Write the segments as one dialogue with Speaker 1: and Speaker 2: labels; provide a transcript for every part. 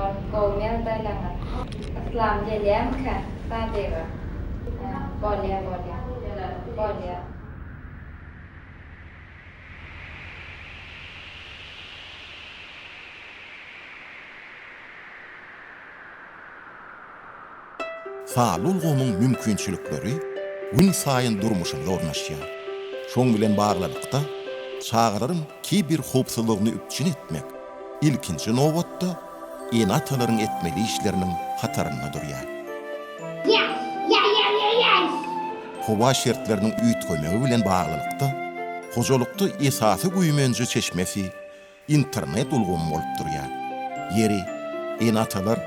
Speaker 1: bol. Gowumy ýagdaýlaňyz? Yslam gelýämikä sadyga? Bolýa bolýa. Bolýa.
Speaker 2: Sanly ulgamyň mümkinçilikleri günsaýyn durmuşymyza ornaşýar. Şoň bilen baglylykda, çagalaryň kiberhowpsuzlygyny üpjün etmek, ilkinji nobatda, ene-atalaryň etmeli işleriniň hatarynda durýar. Howa şertleriniň üýtgemegi bilen baglylykda, hojalykda esasy güýmenje çeşmesi internet ulgamy bolup durýar. Ýeri, ene-atalar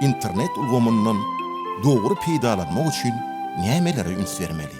Speaker 2: internet ulgamyndan dogry peýdalanmak üçin nämelere üns bermeli?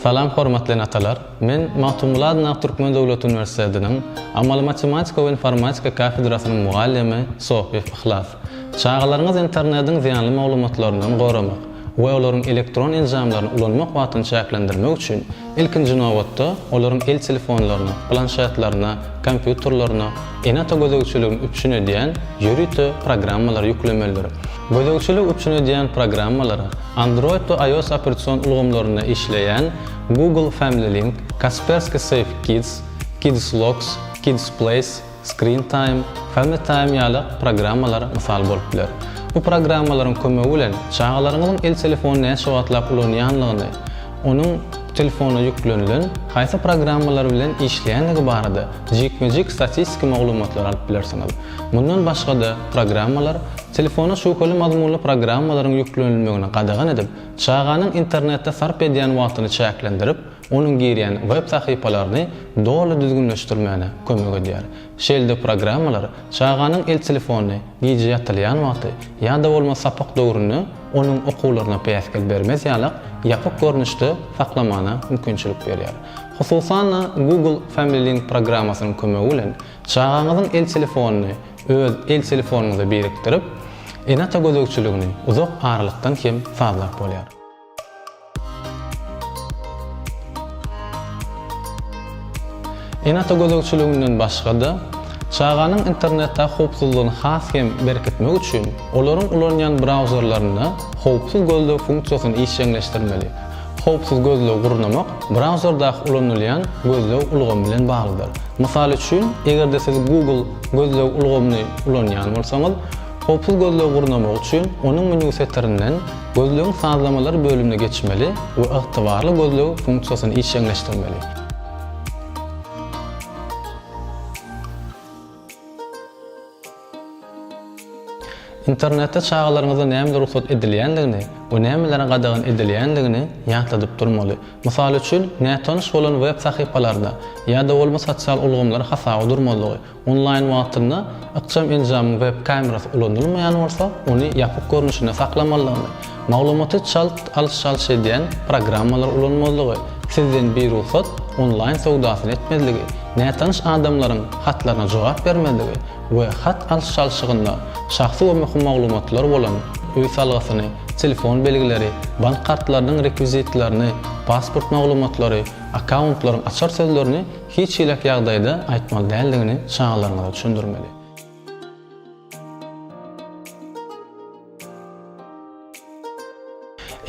Speaker 3: Salam hormatly ene-atalar! Men Magtymguly adyndaky Türkmen döwlet uniwersitetiniň Amaly matematika we informatika kafedrasynyň mugallymy Sopyýew Yhlas. Çagalaryňyz internediň zyýanly maglumatlaryndan goramak we olaryň elektron enjamlaryny ulanmak wagtyny çäklendirmek üçin ilkinji nobatda olaryň el telefonlaryna, planşetlerine, kompýuterlerine ene-ata gözegçiligini üpjün edýän ýörite programmalary ýüklemelidir. Gözegçiligi üpjün edýän programmalara Android we iOS operasion ulgamlarynda işleýän Google Family Link, Kaspersky Safe Kids, Kids Locks, Kids Place, Screen Time, Family Time ýaly programmalar mysal bolup biler. Bu programmalaryň kömegi bilen çagalaryňyzyň el telefonyny näçe wagtlap ulanýanlygyny, onuň telefona ýüklenilen haýsy programmalar bilen işleýändigi barada jikme-jik statistiki maglumatlary alyp bilersiňiz. Mundan başga-da, programmalar telefona şübheli mazmunly programmalaryň ýüklenilmegini gadagan edip, çaganyň internetde sarp edýän wagtyny çäklendirip, onuň girýän web sahypalaryny doly düzgünleşdirmäne kömek edýär. Şeýle-de programmalar çaganyň el telefonyny gije ýatylýan wagty ýa-da bolmasa sapak döwründe onuň okuwlaryna päsgel bermez ýalak ýapyk görnüşde saklamana mümkinçilik berýär. Hususan-da, Google Family Link programmasynyň kömegi bilen çagaňyzyň el telefonyny öz el telefonyňyza birikdirip, ene-ata gözegçiligini uzak aralykdan hem sazlap bolýar. Ene-ata gözegçiliginden başga-da, çaganyň internetdäki howpsuzlygyny has hem berkitmek üçin, olaryň ulanýan brauzerlerinde howpsuz gözleg funksiýasyny işjeňleşdirmeli. Howpsuz gözlegi gurnamak brauzerdaky ulanylýan gözleg ulgamy bilen baglydyr. Mysal üçin, eger-de siz Google gözleg ulgamyny ulanýan bolsaňyz, howpsuz gözlegi gurnamak üçin onuň menýu setirinden Gözlegiň sazlamalar bölümine geçmeli we Ygtybarly gözleg funksiýasyny işjeňleşdirmeli. Internetde çagalaryňyza nämeler rugsat edilýändigini we nämeleriň gadagan edilýändigini ýatladyp durmaly. Mysal üçin, nätanyş bolan web sahypalarda ýa-da bolmasa sosial ulgamlara hasaba durmazlygy, Onlaýn wagtynda ykjam enjamyň web kamerasy ulanylmaýan bolsa, ony ýapyk görnüşinde saklamalydygyny, maglumaty çalt alyş-çalyş edýän programmalary ulanmazlygy, sizden birugsat onlaýn söwdasyny etmezligi, nätanyş adamlaryň hatlaryna jogap bermezligi we hat alyş-çalşygynda şahsy we möhüm maglumatlar bolan öý salgysyny, telefon belgileri, bank kartlarynyň rekwizitlerini, pasport maglumatlary, akkauntlaryň açar sözlerini Hiç hili ýagdaýda aýtmaly däldigini çagalaryňyza düşündirmeli.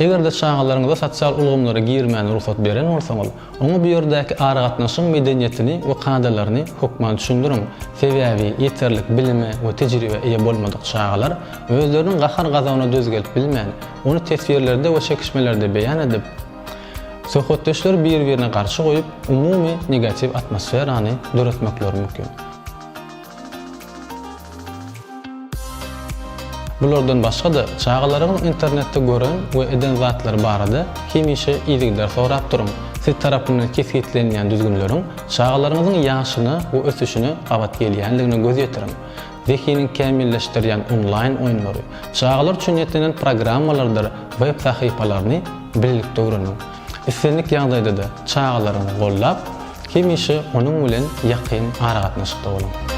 Speaker 3: Eger-de çagalaryňyza sosial ulgamlara girmäne rugsat beren bolsaňyz, oňa bu ýerdäki aragatnaşygyň medeniýetini we kadalaryny hökman düşündiriň. Sebäbi ýeterlik bilime we tejribä eýe bolmadyk çagalar özleriniň gahar-gazabyna döz gelip bilmän, ony teswirlerde we çekişmelerde beýan edip, söhbetdeşleri bir-birine garşy goýup, umumy negatiw atmosferany döretmekleri mümkin. Bulardan başga-da, çagalaryňyz internetde gören we eden zatlary barada hemişe yzygider sorap duruň. Siz tarapyndan kesgitlenýän düzgünleriň çagalaryňyzyň ýaşyna we ösüşine gabat gelýändigine göz ýetiriň. Zehiniň kämilleşdirýän onlaýn oýunlary, çagalar üçin niýetlenen programmalardyr web sahypalaryny bilelikde öwreniň. Islendik ýagdaýda-da çagalaryňyzy goldap, hemişe onuň bilen ýakyn aragatnaşykda boluň.